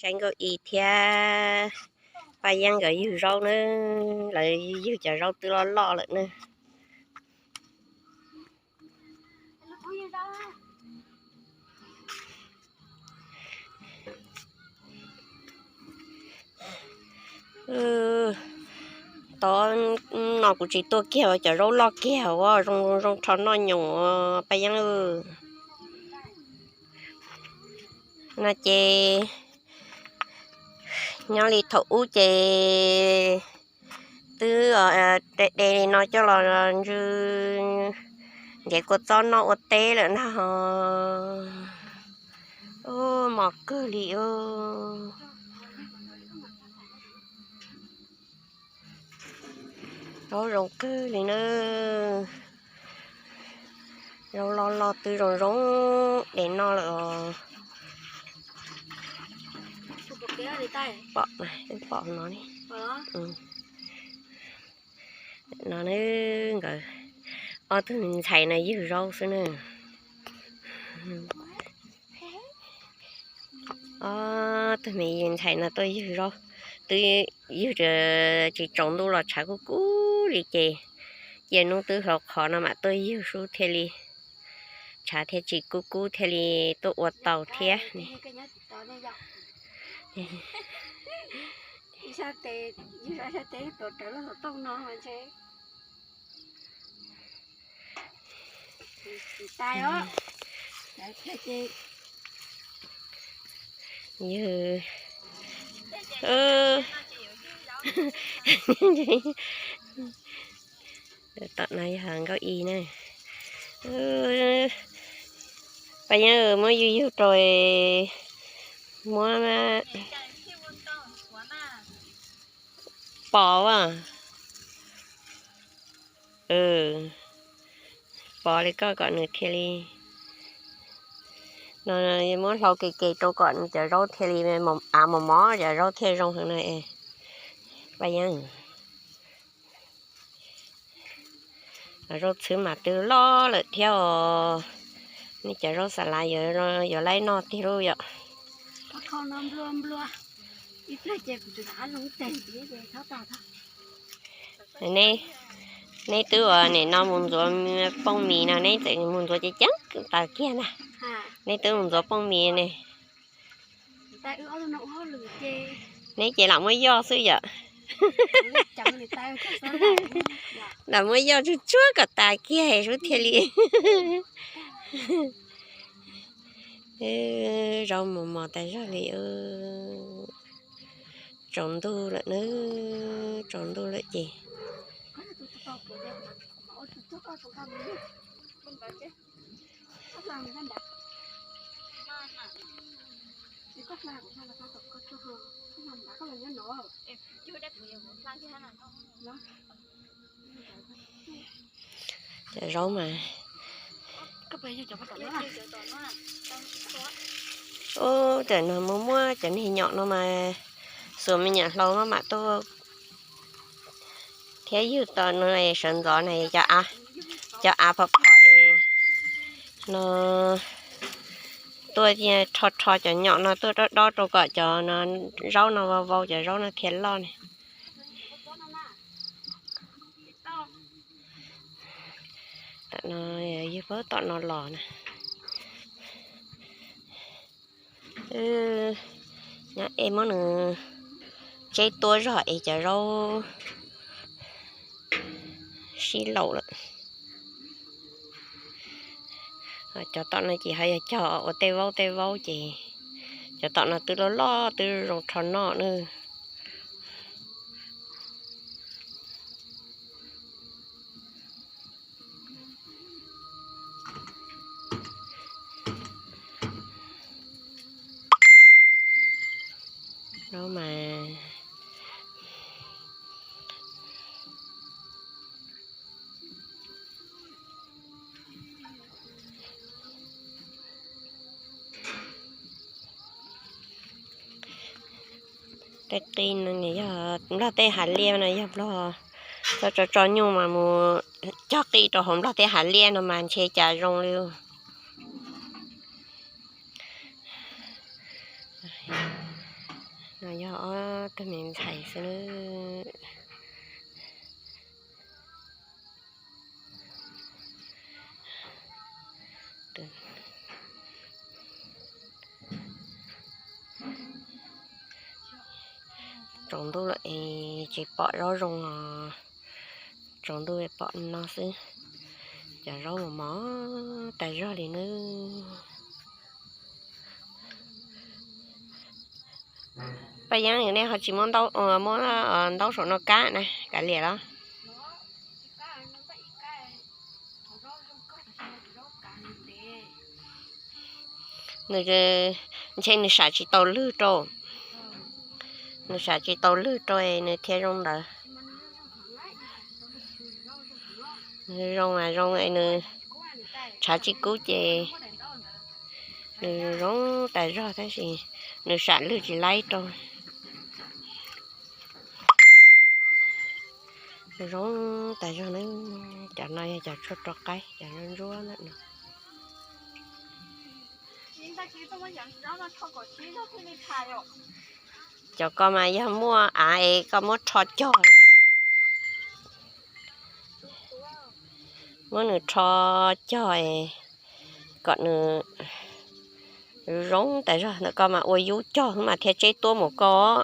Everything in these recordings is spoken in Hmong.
Kaib Nkauj Ib thiab Paj Yeeb nkawd ywg zaub na, lawv ywg cov zaub twb loj loj lawm na. Tod no kuv tsis tuaj kiag, cov zaub loj kiag ua zoo zoo rho noj nyoos Paj Yeeb. No ces nyob li thaum ub ces twb de de li no coj los ntsw ntev kua txob noj ua teb lawm ntag. Mos kawg li. Zaub zoo kawg li na. Zaub loj loj twb zoo zoo de noj lawm os. Pom, pom no ne. No ne, nkawd ob tug ntxhais no ywg zaub xwb na. Ob tug me ntxhais no tuaj ywg zaub, twb ywg tsis tsaus ntuj los tshav kub kub li ces cia hnub twb hlau qhov no mam tuaj ywg sub thiaj li tshav thiaj tsis kub kub thiaj li tuaj ua tau thiab. Ywg, tom no yog Nkauj Ib na. Paj Yeeb muab ywg ywg rau, muab pov a. Pov li koj kom nws thiaj li, no muab hlau ke ke rau kom nws cov zaub thiaj li av mos mos, cov zaub thiaj zoo heev na. Paj Yeeb, zaub txhwb mas twb loj lawm thiab os. Nej cov zaub xas lav yuav laib noj tiag lauj yom. Neb twb ua nim no mus ntxuav pooj mis no, neb txawm mus ntxuav ceev ceev tas kiag ntag. Neb twb mus ntxuav pooj mis ne. Neb ces lam muab yoj xwb yom. Lam muab yoj tsuag tsuag kom tas kiag sub thiaj li. Zaub mos mos tas zog li. Tsaus ntuj lawm na, tsaus ntuj lawm ces cov zaub mas. Ub, tam no muab muab cov niag nyom no mas xuas me nyuam hlau maj mam tuaj thiab ywg tom no sawv ntxov na, cov av phom phom no tuaj rho rho cov nyom no tuaj dob dob rau kom cov zaub no vau vau, cov zaub no thiaj loj ne. Tam no ywg puag tom no los na. Nyob es muab nws tseb tuab zog es cov zaub sib laum lawm. Cov tom no ces ho yog cog ua tej vaub tej vaub ces cov tom no twb loj loj twb zoo rho noj na. No mas tej qij no yog nplog tej hav liaj no, yog nplog tso tso tso nyuj mas mus cog qij rau hauv nplog tej hav liaj no mas ntshe cas zoo li. No yog ob tug me ntxhais xwb nawb. Tsaus ntuj lawm es tsis pom zaub zoo os. Tsaus ntuj pom no xwb. Cov zaub mos mos tas zog li nawb. Paj Yeeb, nej ho tsis muab ntaub, muab ntaub saum no kab na, kav liam los? Nws ntshe nws sam tsis tau lwg rau. Nws sam tsis tau lwg rau es nws thiaj zoo ntawd. Nws zoo mas zoo es nws tshav tsis kub ces nws zoo tas zog tab sis nws sam lwg tsis laib rau. Zoo tas zog na. Cov no yog cov tshuaj rov qaib, cov ntsuab ntsuab ntawm no. Cov ko mas yog muaj av es koj muab rho cog. Muab nws rho cog es kom nws zoo tas zog. Ntawm ko mas ua yub cog xwb mas thiaj tseb tuab mus koj.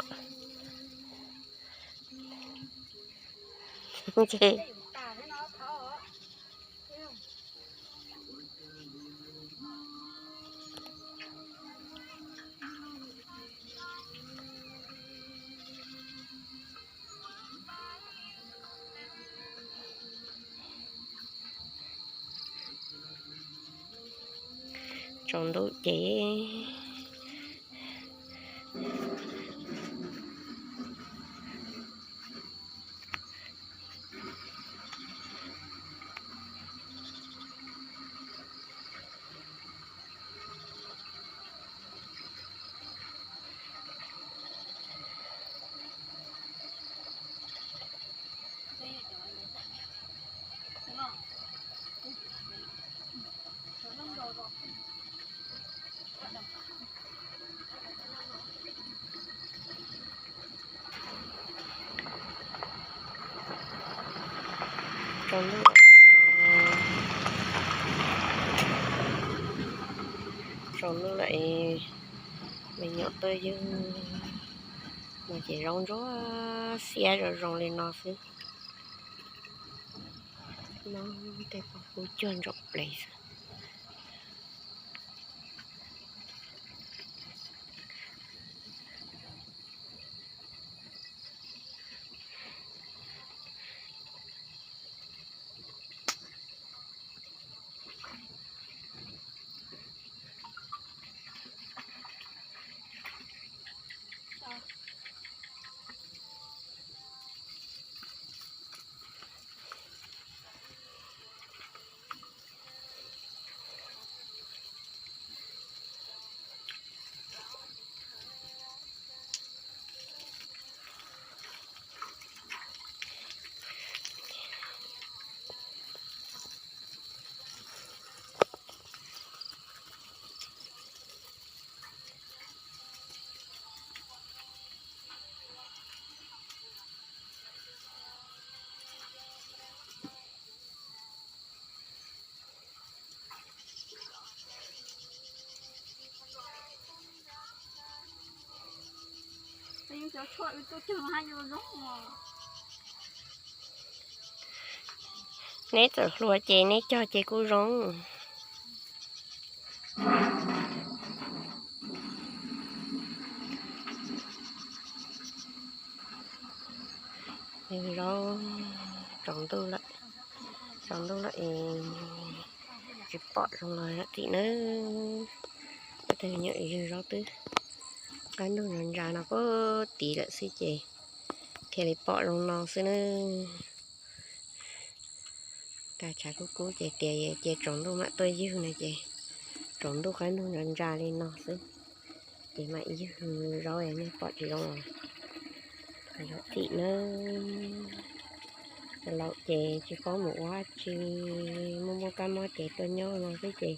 Tsaus ntuj ces Tsaus ntuj, tsaus ntuj lawm, me nyuam tuaj ywg no ces zaub ntsuab xiab zoo zoo li no xwb. No tej pob kub cuag ntsaum plev xwb. Neb txawm hluas ces neb cog ces kuj zoo. Zaub, tsaus ntuj lawm, tsaus ntuj lawm es tsis pom zoo los zam txim nawb. Tej me nyuam ywg zaub twb qab ntug ntsa ntsa no puag tid lawm xwb ces thiaj li pom zoo no xwb nawb. Tag tshav kub kub ces tias cia tsaus ntuj mam tuaj ywg no ces tsaus ntuj qab ntug ntsa ntsa li no xwb ces mam ywg zaub es nej pom tsis zoo los zam txim nawb. Laus ces tsis paub mus ua dab tsi, muaj muaj kab mob ces tuaj nyob no xwb ces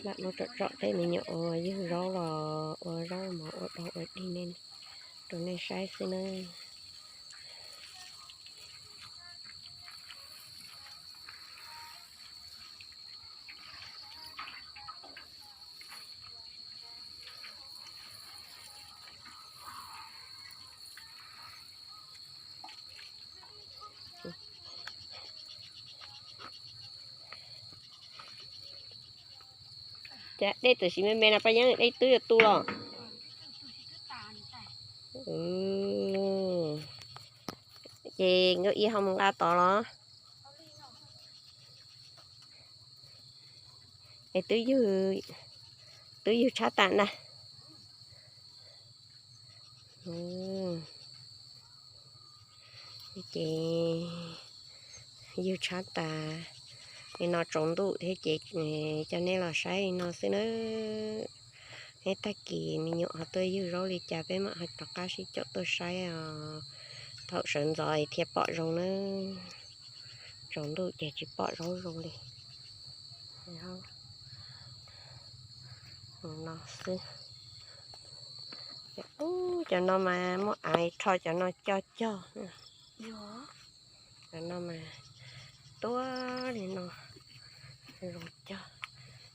lam muab tsom tsom tej me nyuam uas ywg zaub los ua zaub mov ua dog ua dig nej Rau nej saib xwb na. Cas dej txawm siv me me no Paj Yeeb, dej twb yuav tu los? Ces nkawd ib ho mus nqa tod los? Es twb ywg, twb ywg tshab tas ntag. Ces ywg tshab tas li no tsaus ntuj thiab ces coj nej los saib li no xwb nawb. Neb tag kis me nyuam ho tuaj ywg zaub li cas peb mam ho rov qab sib caum tuaj saib os. Thaum sawv ntxov thiaj pom zoo nawb. Tsaus ntuj ces tsis pom zaub zoo li. No xwb. Ub, cov no mas muaj av rho cov no cog cog. Cov no mas tuab li no zoo cog.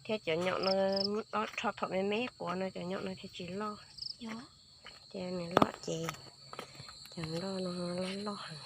Thiab cov nyom no muab dob rho thaum me me quav no cov nyom no thiaj tsis loj. Ces nws loj ces cov loj no loj loj heev.